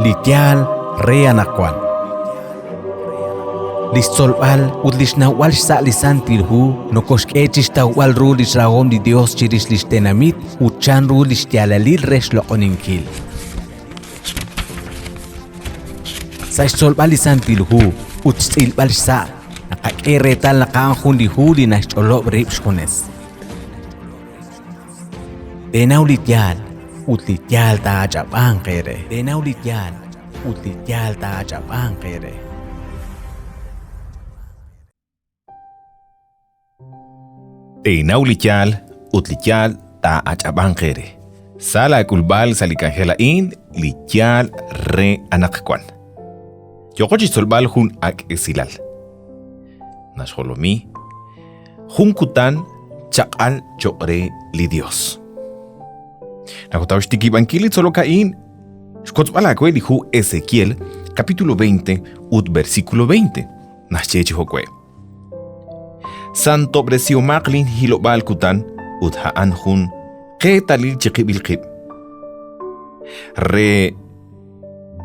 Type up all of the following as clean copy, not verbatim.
Li yaal re anaqwan. Li xtzolb'al ut li xnawb'al xsa' li Santil Hu nokoxk'e chi xtawb'al ru li xrahom li Yos chirix li xtenamit ut chanru li xyaalalil re xloq'oninkil. Sa' xtzolb'al li Santil Hu ut xtz'ilb'al xsa', naqak'e reetal naq a'an jun li hu li naxch'olob' rib' xjunes. Teenaw li yaal ut li yaal taa'ach'ab'anq eere. Teenaw li yaal ut li yaal taa'ach'ab'anq eere. Teenaw li yaal ut li yaal taa'ach'ab'anq eere. Sa laak'ulb'al sa' li k'anjel a'in li yaal re anaqwan. Yooqo chi xtzolb'al jun ak' esilal. Naxjolomi jun kutan chaq'al cho'q re li Dios. Naqotaw xtikib'ankil li tzolok a'in, xkotzb'al aawe li hu Ezequiel, capítulo 20 ut versículo 20, naxye chi jo'we. Santob'resihomaq lin hilob'aal kutan ut a'an jun qeetalil chiqib'il qib'. Re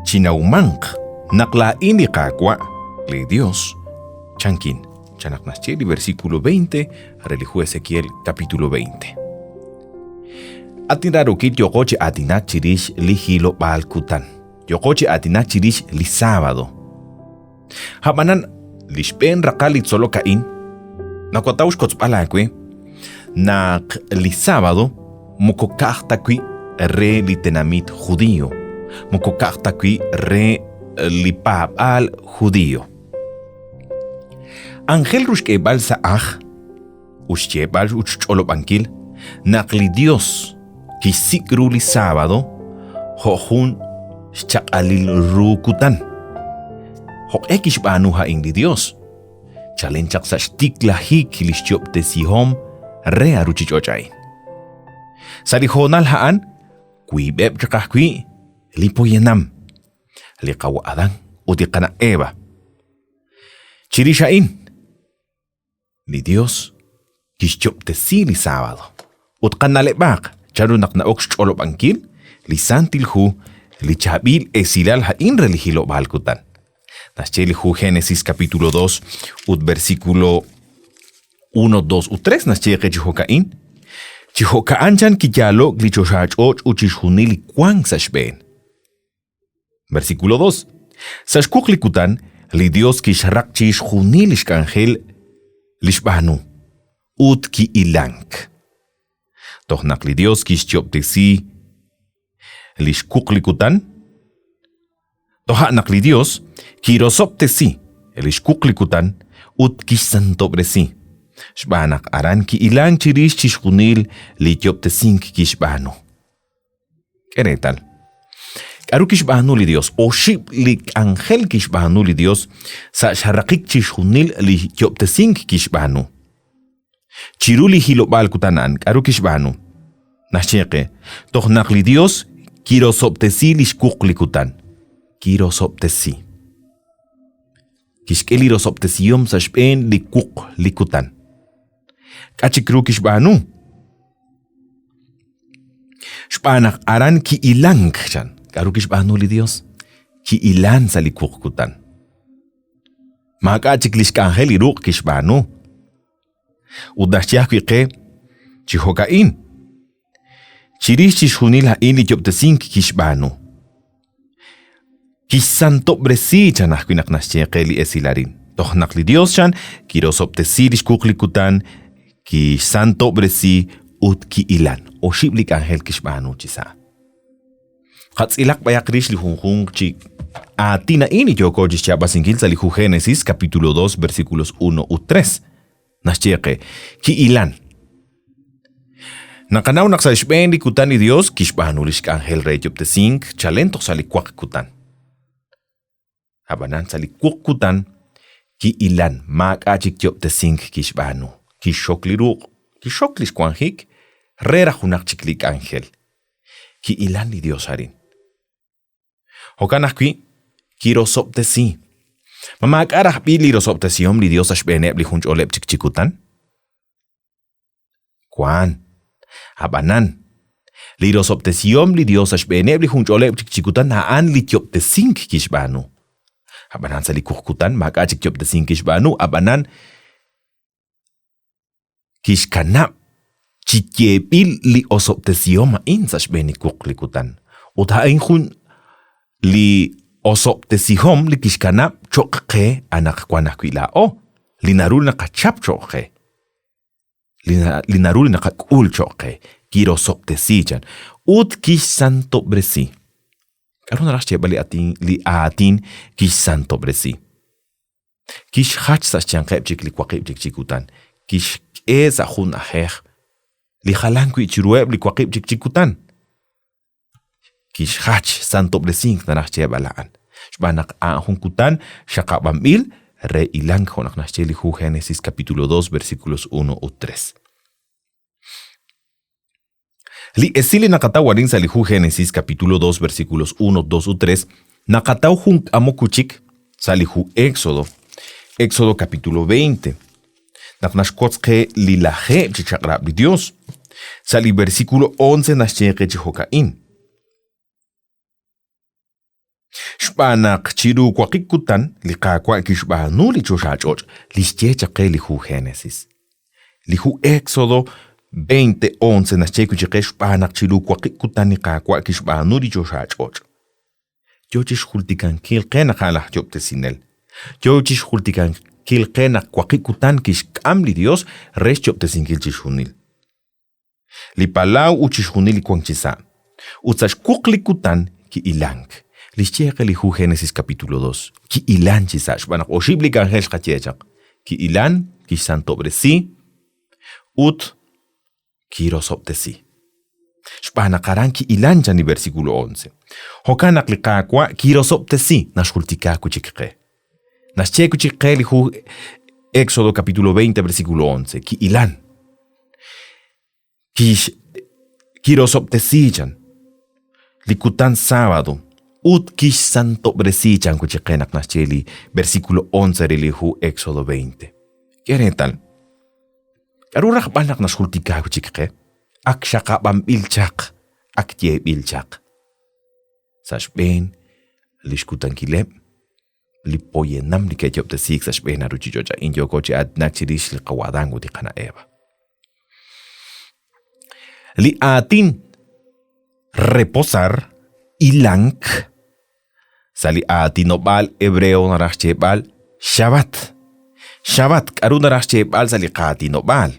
chinawmanq naq laa'in li Qaawa', li Dios, chankin, chan naq naxye li versículo 20 re li hu Ezequiel capítulo 20. At inraarokil yooqo chi aatinak chirix li hilob'aal kutan. Yooqo chi aatinak chirix li sábado. A'b'anan, li xb'een raqal li tzolok a'in, nawataw xkotzb'al aawe naq li sábado moko ka'aj ta wi' re li tenamit judío, moko ka'aj ta wi' re li paab'aal judío. Anjel ru xk'eeb'al sa' aj ut xyeeb'al ut xch'olob'ankil naq li Dios kixsik' ru li sábado jo' jun xchaq'alil ru kutan. Jo'q'e kixb'aanu a'in li Dios? Chalen chaq sa' xtiklajik li xyob'tesihom re a ruuchich'och' a'in. Sa' li hoonal a'an, wiib'eb' chaq ajwi' li poyanam, li qawa' Adán ut li qana' Eva. Chirix a'in, Li Dios kixyob'tesi li sábado ut qana'leb'aq chanru naq na'ok xch'olob'ankil li Santil Hu li chaab'il esilal a'in re li hilob'aal kutan. Naxye li hu Génesis capítulo 2 ut versículo 1, 2 ut 3 naxye qe chi jo'ka'in. Chi jo'ka'an chan kiyaalo'k li choxach'och' ut chixjunil li wank sa' xb'een. Versículo 2. Sa' xwuq li kutan, li Dios kixraq chixjunil lix k'anjel li xb'aanu ut ki'ilank. Toj naq li Dios kixyo'ob'tesi li xwuq li kutan, toja' naq li Dios kirosob'tesi li xwuq li kutan ut kixsantob'resi, xb'aan naq aran ki'ilank chirix chixjunil li yo'ob'tesink kixb'aanu. K'e reetal. K'aru kixb'aanu li Yos? Oxib' li k'anjel kixb'aanu li Yos sa' xraqik chixjunil li yob'tesink kixb'aanu. Chiru li hilob'aal kutan a'an, k'aru kixb'aanu? Naxye qe, toj naq li Yos kirosob'tesi li xwuq li kutan. Kirosob'tesi. Kixk'e li rosob'tesihom sa' xb'een li wuq li kutan. K'a' chik ru kixb'aanu? Xb'aan naq aran ki'ilank, chan. K'aru kixb'aanu li Yos? Ki'ilank sa' li wuq kutan. Maak'a' chik li xk'anjel li ruq' kixb'aanu. Ut naxye ajwi' qe chi jo'ka'in, Chirix chixjunil a'in li yob'tesink kixb'aanu. Kixsantob'resi chan ajwi' naq naxye qe li esil arin. Toj naq li Yos chan kirosob'tesi li xwuq li kutan, kixsantob'resi ut ki'ilan. Oxib' li k'anjel kixb'aanu chi sa'. Qatz'ilaq b'ayaq rix li junjunq chi aatin a'in li yooko chi xyaab'asinkil sa' li hu Génesis capítulo 2 versículos 1 ut 3. Naxye qe, ki'ilan. Naqanaw naq sa' xb'een li kutan li Dios kixb'aanu lix k'anjel re yob'tesink chalen toj sa' li waq kutan. Ab'anan sa' li wuq kutan ki'ilan, maak'a' chik yob'tesink kixb'aanu. Kixxok li ruq', kixxok li xwanjik re raj junaq chik li k'anjel. Ki'ilan li Dios arin. Jo'kan ajwi', kirosob'tesi. Ma maak'a' rajb'il li rosob'tesihom li Dios sa' xb'eeneb' li junch'oleb' chik chi kutan? Wank. Ab'anan, Li rosob'tesihom li Dios sa' xb'eeneb' li junch'oleb' chik chi kutan a'an li yob'tesink kixb'aanu. Ab'anan sa' li wuq kutan maak'a' chik yob'tesink kixb'aanu, ab'anan kixkanab' chi yeeb'il li osob'tesihom a'in sa' xb'een li wuq li kutan. Ut a'in jun li osob'tesihom li kixkanab' cho'q qe anaqwan ajwi' laa'o, li naru naqachap cho'q qe. li naru li naqak'ul cho'q qe, kirosob'tesi chan ut kixsantob'resi. K'aru naraj xyeeb'al li aatin li aatin kixsantob'resi? Kixjach sa' xyanqeb' chik li waqib' chik chi kutan, kixk'e sa' jun na'ajej li jalan wi' chiruheb' li waqib' chik chi kutan. Kixjach santob'resink naraj xyeeb'al a'an, xb'aan naq a'an jun kutan xaqab'anb'il re hilank jo' naq naxye li hu Génesis capítulo 2 versículos 1 ut 3. Li esil li naqataw arin sa' li hu Génesis capítulo 2 versículos 1, 2 ut 3 naqataw jun k'amok chik sa' li hu Éxodo, Éxodo capítulo 20, naq naxwotz qe li lajeeb' chi chaq'rab' li Dios. Sa' li versículo 11 naxye qe chi jo'ka'in. Xb'aan naq chiru waqib' kutan li Qaawa' kixb'aanu li choxach'och' li xye chaq qe li hu Génesis. Li hu Éxodo 20:11 naxye wi' chik qe xb'aan naq chiru waqib' kutan li Qaawa' kixb'aanu li choxach'och'. Yo chi xjultikankil qe naq a'an laj Yob'tesinel. Yo chi xjultikankil qe naq waqib' kutan kixk'am li Yos re xyob'tesinkil chixjunil. Li palaw ut chixjunil li wank chisa'. Ut sa' xwuq li kutan kihilank. Li xye qe li hu Génesis capítulo 2, kihilank chisa' xb'aan naq oxib' li k'anjel xqaye chaq. Kihilank, kixsantob'resi ut kirosob'tesi. Xb'aan naq aran kihilan chan li versículo 11. Jo'kan naq li Qaawa' kirosob'tesi naxjultika wi' chik qe. Naxye wi' chik qe li hu Éxodo capítulo 20 versículo 11. Kihilan. Kix kirosob'tesi chan li kutan sábado ut kixsantob'resi chan wi' chik qe naq naxye li versículo 11 re li hu Éxodo 20. K'e reetal. K'aru rajb'al naq naxjultika wi' chik qe? Ak xaqab'anb'il chaq, ak yeeb'il chaq. Sa' xb'een li xkutankileb' li poyanam li ke'yob'tesiik sa' xb'een a ruuchich'och' a'in yooko chi aatinak chirix li qawa' Adán ut li qana' Eva. Li aatin reposar, hilank, Sa' li aatinob'aal hebreo naraj xyeeb'al Xabat. Xabat, k'aru naraj xyeeb'al sa' li qaatinob'aal?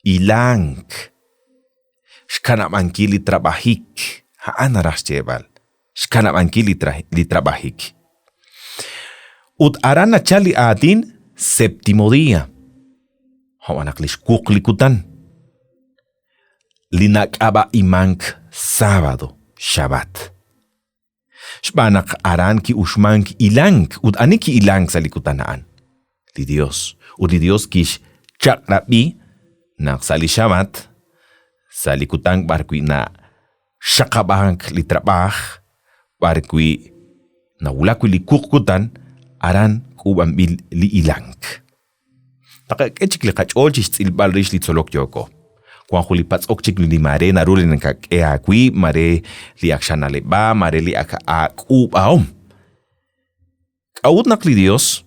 Hilank. Xkanab'ankil li trab'ajik, a'an naraj xyeeb'al. Xkanab'ankil li, tra li trab'ajik. Ut aran nachal li aatin séptimo día, jo' naq li xwuq li kutan. Li nak'ab'a'imank sábado, Xabat. Xb'aan naq aran ki'uxmank hilank ut ani kihilank sa' li kutan a'an? Li Dios. Ut li Dios kixchaq'rab'i naq sa' li Xabat, sa' li kutan b'arwi' naxaqab'ank li trab'aaj, b'arwi' nawulak wi' li wuq kutan, aran k'uub'anb'il li hilank. Taqak'e chik li qach'ool chi xtz'ilb'al rix li tzolok yooko. Wank jun li patz'ok chik li maare naru li nakak'e aawib', maare li ak xana'leb'a, maare li ak aak'uub'ahom. K'a'ut naq li Dios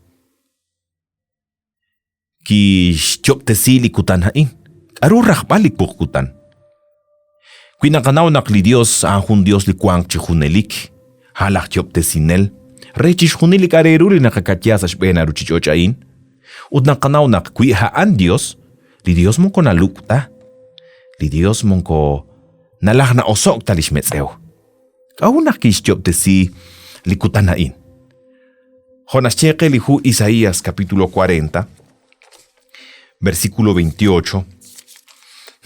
kixyob'tesi li kutan a'in? K'aru rajb'al li wuq kutan? Wi naqanaw naq li Dios a'an jun Dios li wank chi junelik, a'an laj Yob'tesinel re chixjunil li k'a' re ru li naqakatya sa' xb'een a ruuchich'och' a'in, ut naqanaw naq wi a'an Dios, li Dios moko nalub'k ta, li Dios moko nalaj na'oso'k ta li xmetz'ew. K'a'ut naq kixyob'tesi li kutan a'in? Jo' naxye qe li hu Isaías capítulo 40, versículo 28,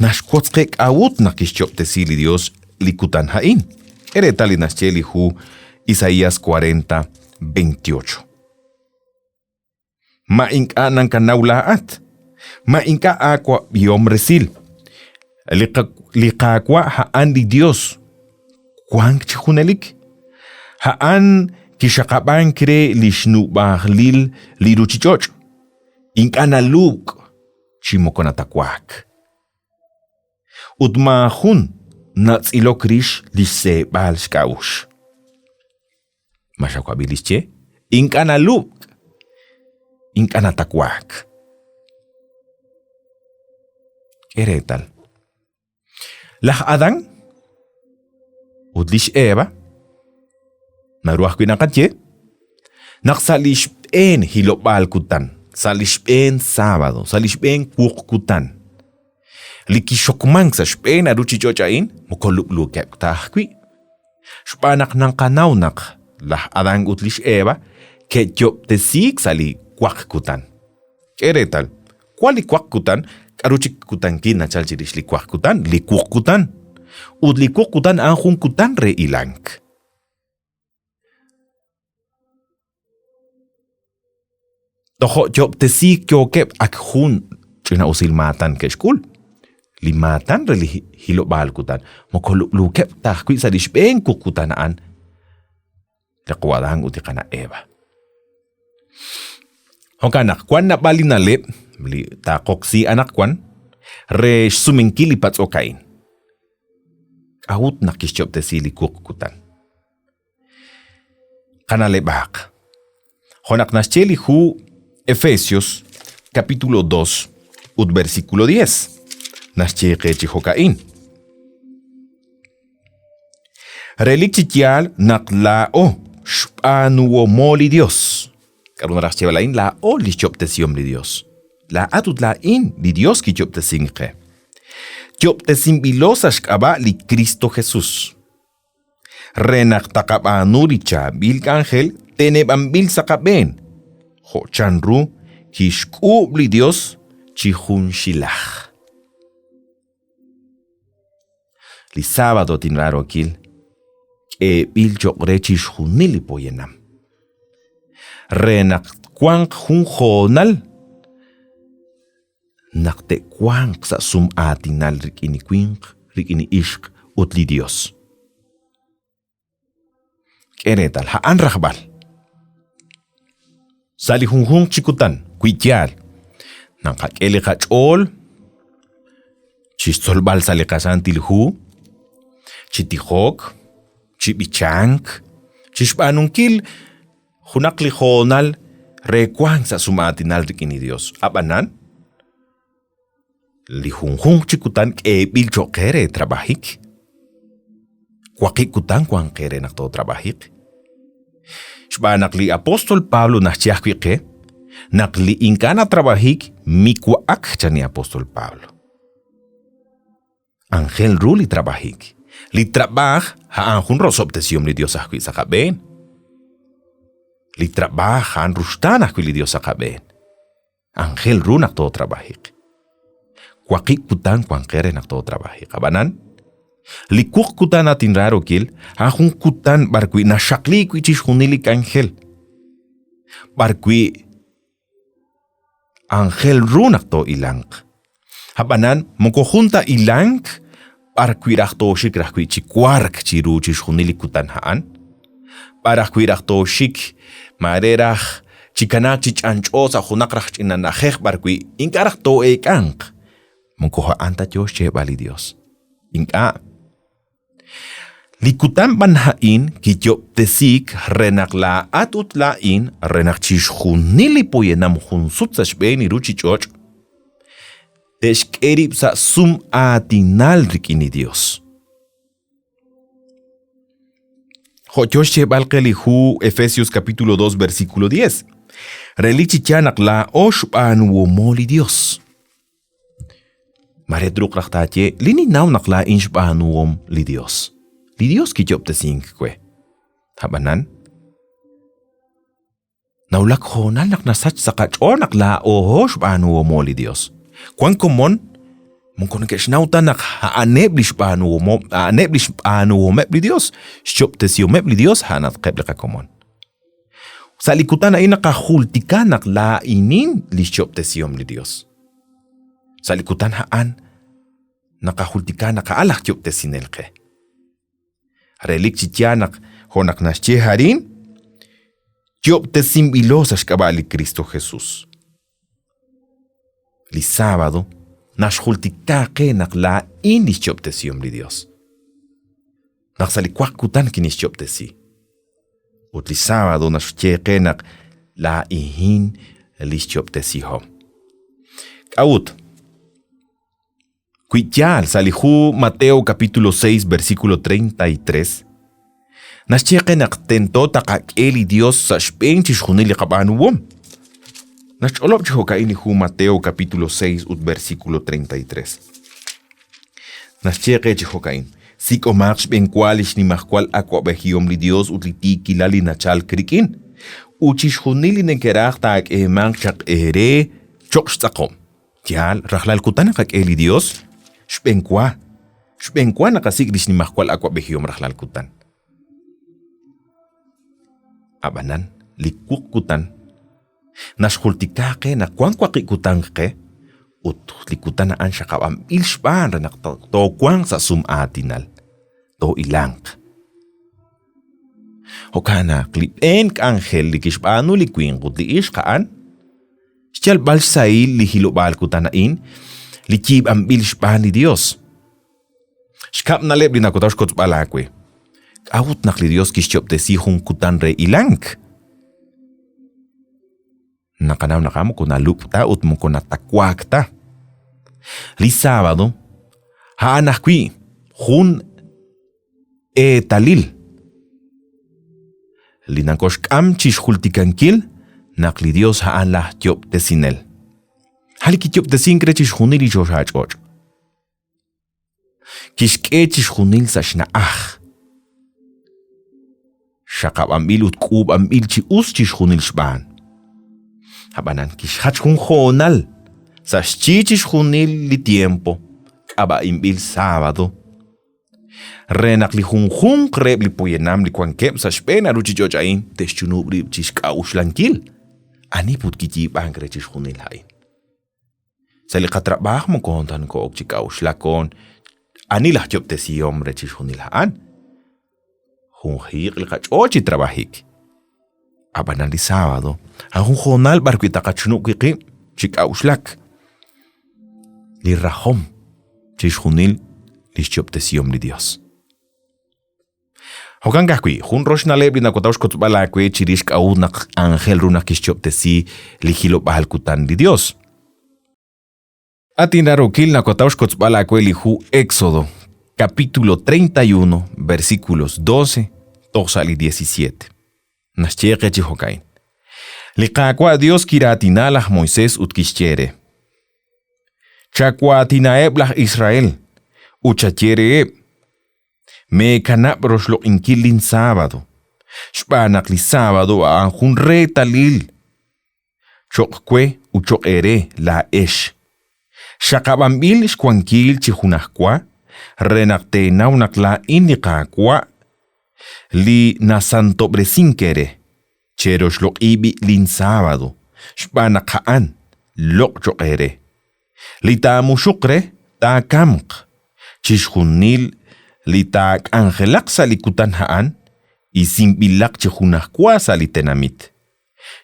naxwotz qe k'a'ut naq kixyob'tesi li Dios li kutan a'in. K'e reetal li naxye li hu Isaías 40, 28. Ma ink'a' nakanaw laa'at? Ma ink'a' aawab'ihom resil? Li, li Qaawa' a'an li Dios wank chi junelik. A'an kixaqab'ank re li xnub'ajlil li ruuchich'och'. Ink'a' nalub'k chi moko natawaak. Ut maajun natz'ilok rix li xseeb'al xk'a'uxl. Ma xawab'i li xye? Ink'a' nalub'k, ink'a' natawaak. K'e reetal. Laj Adán ut li x'Eva naru ajwi' naqaye naq sa' li xb'een hilob'aal kutan, sa' li xb'een sábado, sa' li xb'een wuq kutan, li kixokmank sa' xb'een a ruuchich'och' a'in moko lub'luukeb' ta ajwi'. Xb'aan naq naqanaw naq laj Adán ut li x'Eva ke'yob'tesiik sa' li waq kutan. K'e reetal, wan li waq kutan, k'aru chik kutankil nachal chirix li waq kutan? Li wuq kutan. Ut li wuq kutan a'an jun kutan re hilank. Tojo' yoob'tesiik yookeb' ak jun ch'ina'usil maatan ke'xk'ul. Li maatan re li hilob'aal kutan moko lub'luukeb' ta ajwi' sa' li xb'een wuq kutan a'an li qawa' Adán ut li qana' Eva. Jo'kan naq wank naab'al li na'leb' li taaqoksi anaqwan re xsumenkil li patz'ok a'in. K'a'ut naq kixyoob'tesi li wuq kutan? Qana'leb'aq. Jo' naq naxye li hu Efesios capítulo 2 ut versículo 10, naxye qe chi jo'ka'in. Relik chi yaal naq laa'o xb'aanuhomo li Dios. K'aru naraj xyeeb'al a'in? Laa'o li xyob'tesihom li Dios. Laa'at ut laa'in li Dios kiyob'tesink qe. Yob'tesinb'ilo sa' xk'ab'a' li Kristo Jesus. Re naq taqab'aanu li chaab'il k'anjel teneb'anb'il sa' qab'een, jo' chanru kixk'uub' li Dios chi junxilaj. Li sábado tinraarookil k'eeb'il cho'q re chixjunil li poyanam, re naq twanq jun hoonal naq te'wanq sa' sum'aatinal rik'in li winq, rik'in li ixq ut li Dios. K'e reetal, a'an rajb'al. Sa' li junjunq chi kutan, wi yaal, naqak'e li qach'ool chixtzolb'al sa' li qaSantil Hu, chi tijok, chi b'ichank, chixb'aanunkil junaq li hoonal re wank sa' sum'aatinal rik'in li Dios. Ab'anan, li junjunq chi kutan k'eeb'il cho'q qe re trab'ajik. Waqib' kutan wank qe re naq tootrab'ajiq. Xb'aan naq li apóstol Pablo naxye ajwi' qe naq li ink'a' natrab'ajik miwa'ak chan li apóstol Pablo. Anjel ru li trab'ajik. Li trab'aaj a'an jun rosob'tesihom li Dios ajwi' sa' qab'een. Li trab'aaj a'an ruxtaan ajwi' li Dios sa' qab'een. Anjel ru naq tootrab'ajiq. Waqib' kutan wan qe re naq tootrab'ajiq. Ab'anan, li wuq kutan at inraarokil, a'an jun kutan b'arwi' naxaqliik wi' chixjunil li k'anjel, b'arwi' Anjel ru naq too'ilanq. Ab'anan moko jun ta ilank b'ar wi' raj tooxik raj wi' chi wark chiru chixjunil li kutan a'an, b'ar ajwi' raj tooxik maare raj chi kanaak chi ch'anch'o sa' junaq raj ch'ina na'ajej b'arwi' ink'a' raj too'eek'anq. Moko a'an ta yo xyeeb'al li Yos. Ink'a'. Li kutan b'an a'in kiyob'tesiik re naq laa'at ut laa'in, re naq chixjunil li poyanam jun sut sa' xb'een li ruuchich'och' te'xk'e rib' sa' sum'aatinal rik'in li Yos. Jo' yo xyeeb'al qe li hu Efesios capítulo 2 versículo 10, relik chi yaal naq laa'o xb'aanuhomo li Yos. Mare truuq raj taaye, Li ninnaw naq laa'in xb'aanuhom li Yos. Li Yos kiyob'tesink we. Ab'anan, nawulak hoonal naq nasach sa' qach'ool naq laa'oho xb'aanuhomo li Yos. Wank komon moko neke'xnaw ta naq a'aneb' li xb'aanuhomo a'aneb' li xb'aanuhomeb' li Yos, xyob'tesihomeb' li Yos a'anatqeb' li qakomon. Sa' li kutan a'in naqajultika naq laa'inin li xyob'tesihom li Yos. Sa' li kutan a'an naqajultika naq a'an laj yob'tesinel qe. Relik chi yaal naq jo' naq naxye arin, yob'tesinb'ilo sa' xk'ab'a' li Kristo Jesus. Li sábado naxjultika qe naq laa'in li xyob'tesihom li Yos. Naq sa' li waq kutan kinixyob'tesi. Ut li sábado naxye qe naq laa'in li xyob'tesihom. K'a'ut? Wi yaal sa' li hu Mateo capítulo 6 versículo 33, naxye qe naq tento taqak'e li Dios sa' xb'een chixjunil li qab'aanuhom. Naxch'olob' chi jo'ka'in li hu Mateo capítulo 6 ut versículo 33. Naxye qe chi jo'ka'in, Sik'omaq xb'enwa li xnimajwal awa'b'ejihom li Yos ut li tiikilal li nachalk rik'in, ut chixjunil li nekeraj taak'eemanq chaq eere cho'q xtz'aqom. Yaal, rajlal kutan naqak'e li Yos xb'enwa, xb'enwa naqasik' li xnimajwal awa'b'ejihom rajlal kutan. Ab'anan, li wuq kutan Naxjultika qe naq wank waqib' kutan qe ut li kutan a'an xaqab'anb'il xb'aan re naq toowanq sa' sum'aatinal, toohilanq. Jo'kan naq li b'een k'anjel li kixb'aanu li winq ut li ixq a'an xyalb'al xsahil li hilob'aal kutan a'in li yiib'anb'il xb'aan li Yos. Xkab' na'leb' li nawataw xkotzb'al aawe. K'a'ut naq li Yos kixyob'tesi jun kutan re hilank? Naqanaw naq a'an moko nalub' ta ut moko natawaak ta. Li sábado a'an ajwi' jun eetalil li nakoxk'am chi xjultikankil naq li Yos a'an laj Yob'tesinel. A' li kiyob'tesink re chixjunil li choxach'och'. Kixk'e chixjunil sa' xna'aj. Xaqab'anb'il ut k'uub'anb'il chi us chixjunil xb'aan. Ab'anan kixjach jun hoonal sa' xyi chixjunil li tiempo k'ab'a'inb'il sábado re naq li junjunq reheb' li poyanam li wankeb' sa' xb'een a ruuchich'och' a'in te'xchunub' rib' chi xk'a'uxlankil ani put kiyiib'ank re chixjunil a'in. Sa' li qatrab'aaj moko ta noko'ok chi k'a'uxlak on ani laj yob'tesihom re chixjunil a'an. Jun jiiq li qach'ool chi trab'ajik. Ab'anan li sábado, a'an jun hoonal b'ar wi' taqachunub' wi' qib' chi k'a'uxlak. Li rajom chixjunil lix yob'tesihom li Dios. Jo'kan ka'ajwi', jun rox na'leb' li nawataw xkotzb'al aawe chirix k'a'ut naq anjel ru naq kixyob'tesi li hilob'aal kutan li Dios. At inrarookil nawataw xkotzb'al aawe li hu Éxodo, capítulo 31, versículos 12 toj sa' li 17. Naxye qe chi jo'ka'in. Li Qaawa' Dios kiraatina laj Moisés ut kixye re, Chawaatinaheb' laj Israel ut chaye reheb', Meekanab' roxloq'inkil lin sábado, xb'aan naq li sábado a'an jun reetalil cho'q we ut cho'q eere laa'ex. Xaqab'anb'il xwankil chi junajwa re naq teenaw naq laa'in li Qaawa' li nasantob'resink eere. Cheroxloq'i b'i' lin sábado, xb'aan naq a'an loq' cho'q eere. Li taamuxuq re, taakamq. Chixjunil li taak'anjelaq sa' li kutan a'an, isinb'ilaq chi junajwa sa' li tenamit.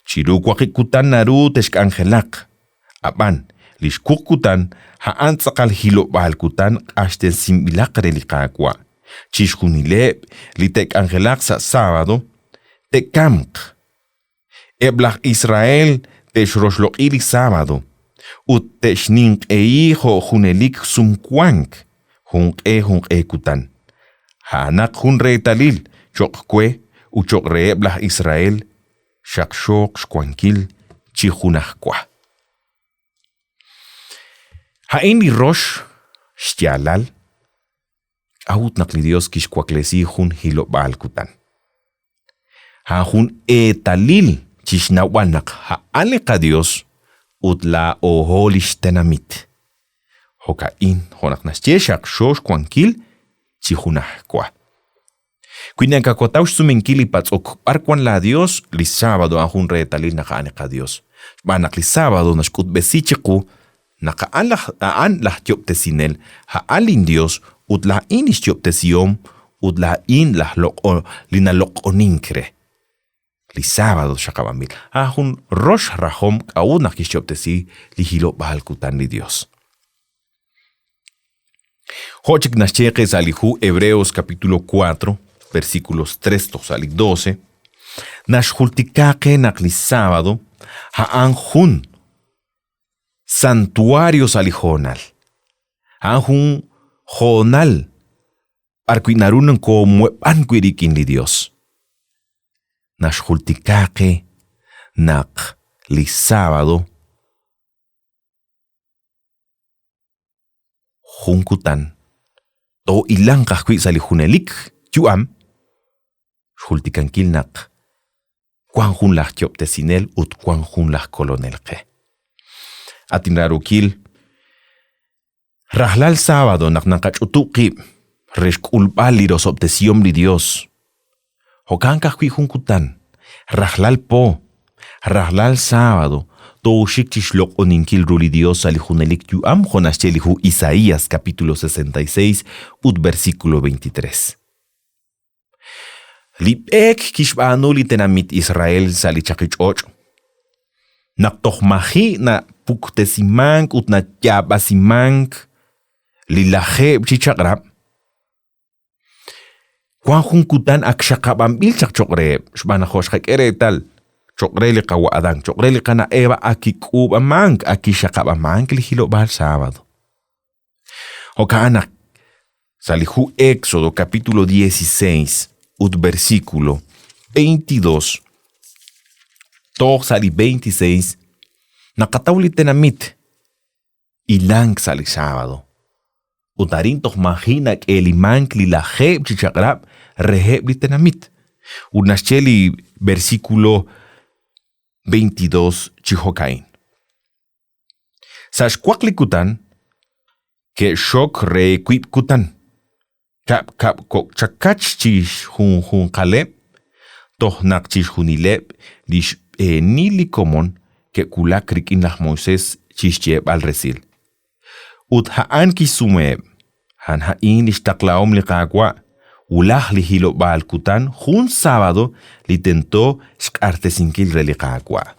Chiru waqib' kutan naru texk'anjelaq, ab'an li xwuq kutan a'an tz'aqal hilob'aal kutan q'axtesinb'ilaq re li Qaawa'. Chixjunileb' li te'k'anjelaq sa' sábado te'kamq. Eb' laj Israel te'xroxloq'i li sábado ut te'xninq'ehi jo' junelik sumwank, junq'e junq'e kutan. A'anaq jun reetalil cho'q we ut cho'q reheb' laj Israel xaqxooq xwankil chi junajwa. A'in li rox xyaalal k'a'ut naq li Yos kixwaklesi jun hilob'aal kutan. A'an jun eetalil chi xnawb'al naq a'an li qaYos ut laa'oho li xtenamit. Jo'ka'in jo' naq naxye xaqxo xwankil chi junajwa. Wi nakawataw xsumenkil li patz'ok b'ar wank laaYos, li sábado a'an jun reetalil naq a'an li qaYos. Xb'aan naq li sábado naxk'utb'esi chiqu naq a'an laj a'an laj Yob'tesinel, a'an linYos ut laa'in li xyob'tesihom ut laa'in laj loq'o li naloq'onink re. Li sábado xaqab'anb'il, a'an jun rox rajom k'a'ut naq kixyob'tesi li hilob'aal kutan li Yos. Jo' chik naxye qe sa' li hu Hebreos capítulo 4, versículos 3 toj sa' li 12, naxjultika qe naq li sábado a'an jun santuario sa' li hoonal. A'an jun hoonal b'arwi' naru nokoomuheb'an wi' rik'in li Dios. Naxjultika qe naq li sábado jun kutan too'ilanq ajwi' sa' li junelik yu'am, xjultikankil naq wan jun laj Yob'tesinel ut wan jun laj Kolonel qe. At inraarookil, rajlal sábado naq naqach'utub' qib' re xk'ulb'al li rosob'tesihom li Dios, Jo'kan ka'ajwi' jun kutan, rajlal po, rajlal sábado, tooxik chi xloq'oninkil ru li Yos sa' li junelik yu'am jo' naxye li hu Isaías capítulo 66 ut versículo 23. Li b'eek kixb'aanu li tenamit Israel sa' li chaqich'och' naq toj maji' napuktesimank ut nayaab'asimank li lajeeb' chi chaq'rab', Wank jun kutan ak xaqab'anb'il chaq cho'q reheb', xb'aan naq jo' xqak'e reetal, cho'q re li qawa' Adán, cho'q re li qana' Eva ak kik'uub'amank, ak kixaqab'amank li hilob'aal sábado. Jo'ka'an naq sa' li hu Éxodo capítulo 16 ut versículo 22 toj sa' li 26 naqataw li tenamit hilank sa' li sábado. Ut arin toj maji' nak'eelimank li lajeeb' chi chaq'rab' reheb' li tenamit. Ut naxye li versículo 22 chi jo'ka'in. Sa' xwaq li kutan ke'xok re wiib' kutan, kab'kab' kok' chakach chi xjunjunqaleb', toj naq chixjunileb' li xb'eenil li komon ke'wulak rik'in laj Moisés chi xyeeb'al resil. Ut a'an kixsumeheb', A'an a'in li xtaqlahom li Qaawa', wulaj li hilob'aal kutan jun sábado li tento xq'axtesinkil re li Qaawa'.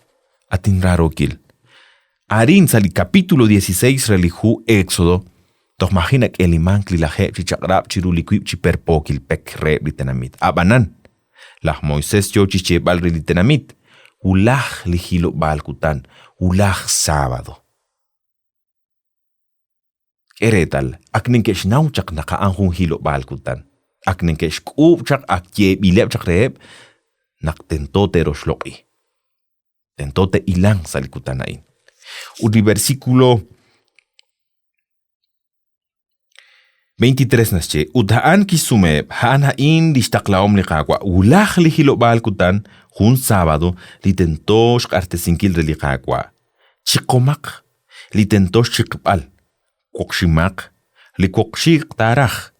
At inraarookil, arin sa' li capítulo 16 re li hu Éxodo, toj maji' nak'eelimank li lajeeb' chi chaq'rab' chiru li wiib' chi perpookil pek reheb' li tenamit. Ab'anan, laj Moisés yo chi xyeeb'al re li tenamit, Wulaj li hilob'aal kutan, wulaj sábado. K'e reetal, ak neke'xnaw chaq naq a'an jun hilob'aal kutan. Ak neke'xk'uub' chaq, ak yeeb'ileb' chaq reheb' naq tento te'roxloq'i. Tento te'ilanq sa' li kutan a'in. Ut li versículo 23 naxye, ut a'an kixsumeheb', a'an a'in li xtaqlahom li Qaawa', wulaj li hilob'aal kutan, jun sábado, li tento xq'axtesinkil re li Qaawa'. Chiqomaq li tento xchiqb'al, woqximaq li woqxiq taaraj,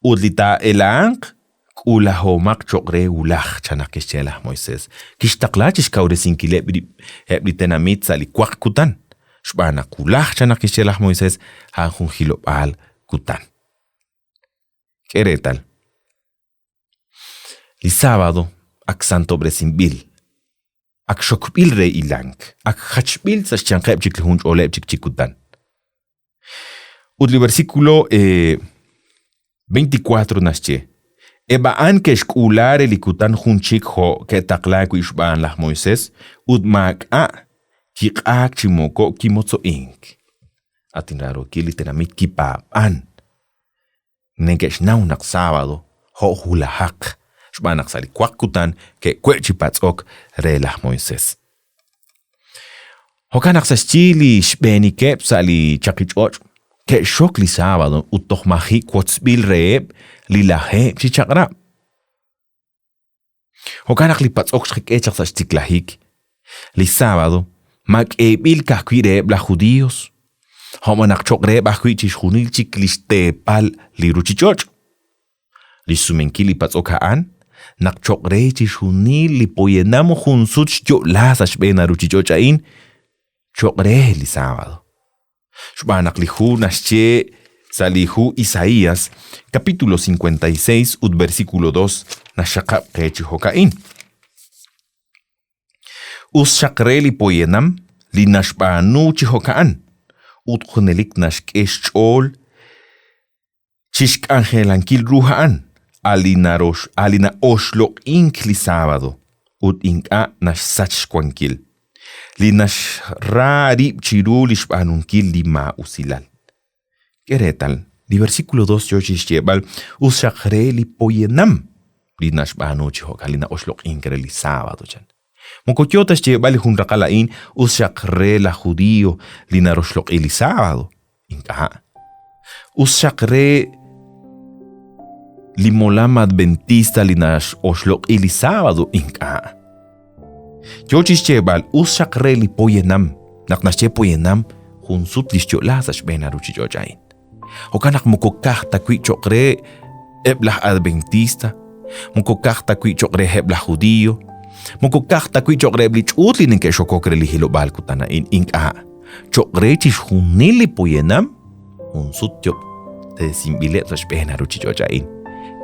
ut li taa'ela'anq k'uulahomaq cho'q re wulaj, chan naq kixye laj Moisés. Kixtaqla chi xkawresinkileb' rib' eb' li tenamit sa' li waq kutan, xb'aan naq wulaj, chan naq kixye laj Moisés, a'an jun hilob'aal kutan. K'e reetal. Li sábado ak santob'resinb'il, ak xokb'il re hilank, ak jachb'il sa' xyanqeb' chik li junch'oleb' chik chi kutan. Ut li versículo 24 naxye, Eb' a'an ke'xk'uula re li kutan jun chik jo' ke'taqlaak wi' xb'aan laj Moisés ut maak'a' kiq'aak chi moko kimotzo'ink. At inraarookil li tenamit kipaab'an. Neke'xnaw naq sábado jo' wulajaq, xb'aan naq sa' li waq kutan ke'we' chi patz'ok re laj Moisés. Jo'kan naq sa' xyi li xb'eenikeb' sa' li chaqich'och' ke'xxok li sábado ut toj maji' wotzb'il reheb' li lajeeb' chi chaq'rab'. Jo'kan naq li patz'ok xqak'e chaq sa' xtiklajik, li sábado ma k'eeb'il ka'ajwi' reheb' laj judíos, jo' b'an naq cho'q reheb' ajwi' chixjunil chik li xteepal li ruuchich'och'. Li xsumenkil li patz'ok a'an naq cho'q re chixjunil li poyanam jun sut xyo'la sa' xb'een a ruuchich'och' a'in cho'q re li sábado. Xb'aan naq li hu naxye sa' li hu Isaías, capítulo 56 ut versículo 2 naxxaqab' qe chi jo'ka'in. Us xaq re li poyanam li naxb'aanu chi jo'ka'an ut junelik naxk'e xch'ool Chi xk'anjelankil ru a'an, a' li a' li na'oxloq'ink li sábado ut ink'a' naxsach xwankil, li naxra rib' chiru li xb'aanunkil li maa'usilal. K'e reetal, li versículo 2 yo chi xyeeb'al us xaq re li poyanam li naxb'aanu chi jo'kan, li na'oxloq'ink re li sábado, chan. Moko yo ta xyeeb'al li jun raqal a'in us xaq re laj judío li naroxloq'i li sábado. Ink'a'. Us xaq re li molam adventista li naxoxloq'i li sábado. Ink'a'. Yo chi xyeeb'al us xaq re li poyanam. Naq naxye poyanam, jun sut li xyo'la sa' xb'een a ruuchich'och' a'in. Jo'kan naq moko ka'aj ta wi' cho'q re eb' laj adventista, moko ka'aj ta wi' cho'q reheb' laj judío, moko ka'aj ta wi' cho'q reheb' li ch'uut li neke'xokok re li hilob'aal kutan a'in, ink'a', cho'q re chixjunil li poyanam jun sut yob'tesinb'ileb' sa' xb'een a ruuchich'och' a'in.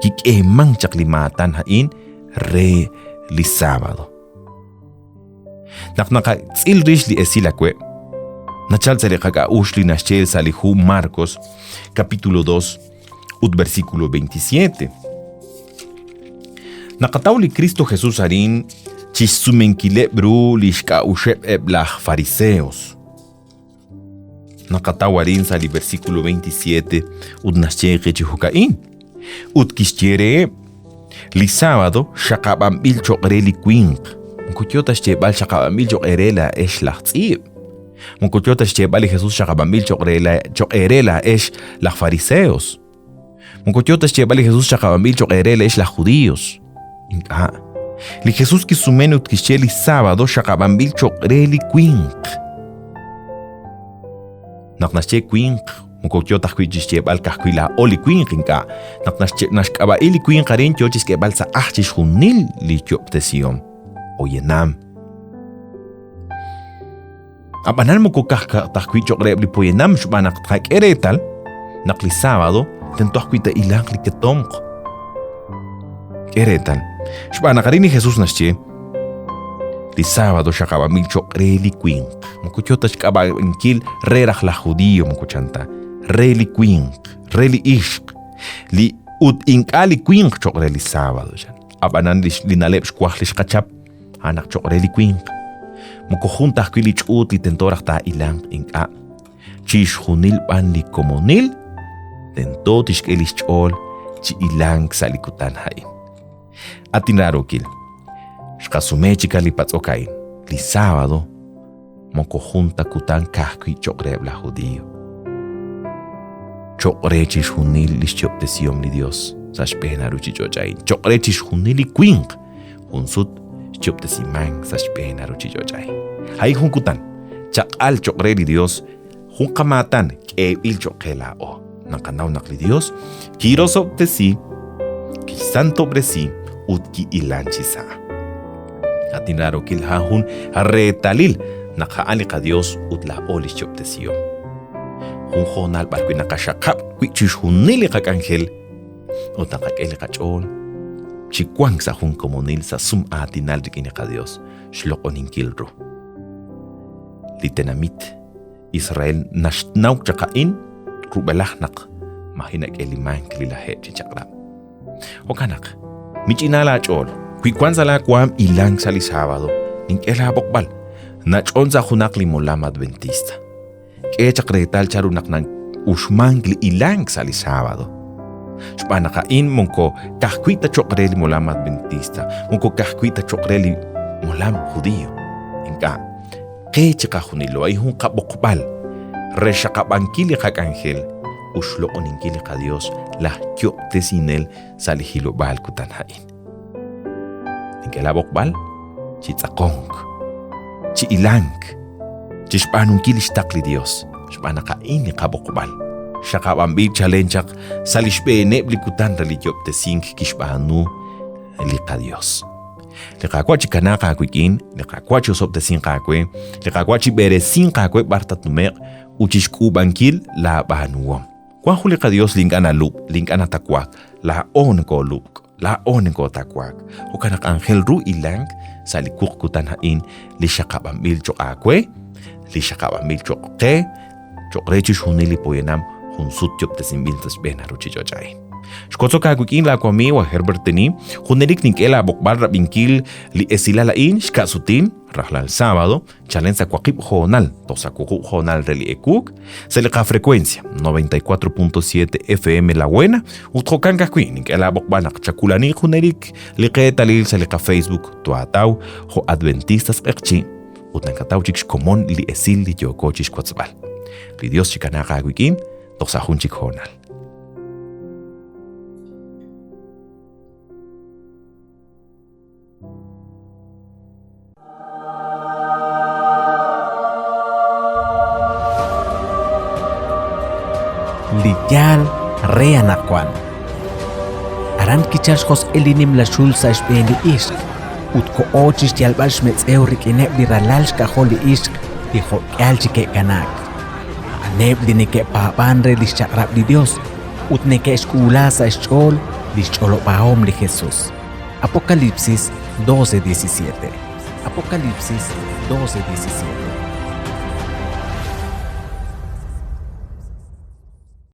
Kik'eemank chaq li maatan a'in re li sábado. Naq naqatz'il rix li esil awe', nachal sa' li qak'a'uxl li naxye sa' li hu Marcos, capítulo 2 ut versículo 27. Naqataw li Kristo Jesus arin chixsumenkileb' ru li xk'a'uxeb' eb' laj fariseos. Naqataw arin sa' li versículo 27 ut naxye qe chi jo'ka'in. Ut kixye reheb', li sábado xaqab'anb'il cho'q re li winq. Moko yo ta xyeeb'al xaqab'anb'il cho'q eere laa'ex laj tz'iib'. Moko yo ta xyeeb'al li Jesus xaqab'anb'il cho'q re cho'q eere laa'ex laj fariseos. Moko yo ta xyeeb'al li Jesus xaqab'anb'il cho'q eere laa'ex laj judíos. Ink'a'. Li Jesus kisumen ut kixye li sábado xaqab'anb'il cho'q re li winq. Naq naxye winq, moko yo ta ajwi' chi xyeeb'al ka'ajwi' laa'o li winq, ink'a'. Naq naxk'ab'a'i li winq arin yo chi xk'eeb'al sa' ajl chixjunil li yob'tesihom. Poyanam. Ab'anan moko ka'aj ta ajwi' cho'q reheb' li poyanam xb'aan naq tqak'e reetal naq li sábado tento ajwi' taahilanq li ketomq. K'e reetal, xb'aan naq arin li Jesus naxye, li sábado xaqab'anb'il cho'q re li winq, moko yo ta xk'ab'a'inkil re raj laj judío moko chan ta, re li winq, re li ixq, li ut ink'a' li winq cho'q re li sábado, chan. Ab'anan li na'leb' xwaj li xqachap a'an naq cho'q re li winq. Moko jun ta ajwi' li ch'uut li tento raj taahilanq ink'a'. Chixjunil b'an li komonil tento tixk'e li xch'ool chi hilank sa' li kutan a'in. At inraarookil, xqasume chik li patz'ok a'in. Li sábado moko jun ta kutan ka'ajwi' cho'q reheb' laj Judio. Cho'q re chixjunil li xyob'tesihom li Dios sa' xb'een a ruuchich'och' a'in, cho'q re chixjunil li winq jun sut xyob'tesimank sa' xb'een a ruuchich'och' a'in. A'in jun kutan chaq'al cho'q re li Dios, jun qamaatan k'eeb'il cho'q qe laa'o. Naqanaw naq li Dios kirosob'tesi, kixsantob'resi ut ki'ilan chi sa'. At inraarookil, a'an jun reetalil naq a'an li qaDios ut laa'o lix yob'tesihom. Jun hoonal b'ar wi' naqaxaqab' wi' chixjunil li qak'anjel ut naqak'e li qach'ool chi wank sa' jun komonil sa' sum aatinal rik'in li qaDios, xloq'oninkil ru. Li tenamit Israel naxnaw chaq a'in rub'elaj naq maji' nak'eelimank li lajeeb' chi chaq'rab'. Jo'kan naq, mich'ina laach'ool, wi wank sa' laawaanm hilank sa' li sábado, nink'e laab'oqb'al, nach'on sa' junaq li molam adventista. K'e chaq reetal chanru naq na'uxmank li hilank sa' li sábado. Xb'aan naq a'in moko ka'ajwi' ta cho'q re li molam adventista, moko ka'ajwi' ta cho'q re li molam judío. Ink'a', qe chiqajunilo a'in jun qab'oqb'al re xaqab'ankil li qak'anjel ut xloq'oninkil li qaDios laj Yob'tesinel sa' li hilob'aal kutan a'in. Nink'e laab'oqb'al chi tz'aqonk, chi hilank, chi xb'aanunkil lix taql li Dios, xb'aan naq a'in li qab'oqb'al. Xaqab'anb'il chalen chaq sa' li xb'eeneb' li kutan re li yob'tesink kixb'aanu li qaDios. Li Qaawa' chikanaaq aawik'in, li Qaawa' chi'osob'tesinq aawe, li Qaawa' chib'eresinq aawe b'ar tatnume'q ut chixk'uub'ankil laab'aanuhom. Wank jun li qaDios li ink'a' nalub'k, li ink'a' natawaak, laa'o nokoolub'k, laa'o nokootawaak. Jo'kan naq anjel ru hilank sa' li wuq kutan a'in li xaqab'anb'il cho'q aawe, li xaqab'anb'il cho'q qe, cho'q re chixjunil li poyanam Jun sut yob'tesinb'il sa' xb'een a ruuchich'och' a'in. Xwotzok aawik'in laawamiiw aj Herbert Tení, junelik nink'e laab'oqb'al rab'inkil li esilal a'in xka'sutil rajlal sábado chalen sa' waqib' hoonal toj sa' wuqub' hoonal re li ewuuk sa' li qafrekuensia 94.7 FM La Buena ut jo'kan ka'ajwi' nink'e laab'oqb'al naq chawulani junelik li qeetalil sa' li qafacebook twaataw jo' Adventistas Q'eqchi' ut nakataw chik xkomon li esil li yooko chixwotzb'al. Li Dios chikanaaq aawik'in toj sa' jun chik hoonal. Li yaal re anaqwan. Aran kichalk xjosq'il li nimla xul sa' xb'een li ixq ut koho chi xyalb'al xmetz'ew rik'ineb' li ralal xk'ajol li ixq li jo'k'ihal chi ke'kanaak. A'aneb' li neke'paab'ank re li xchaq'rab' li Yos ut neke'xk'uula sa' xch'ool li xch'olob'ahom li Jesus. Apocalipsis 12:17. Apocalipsis 12:17.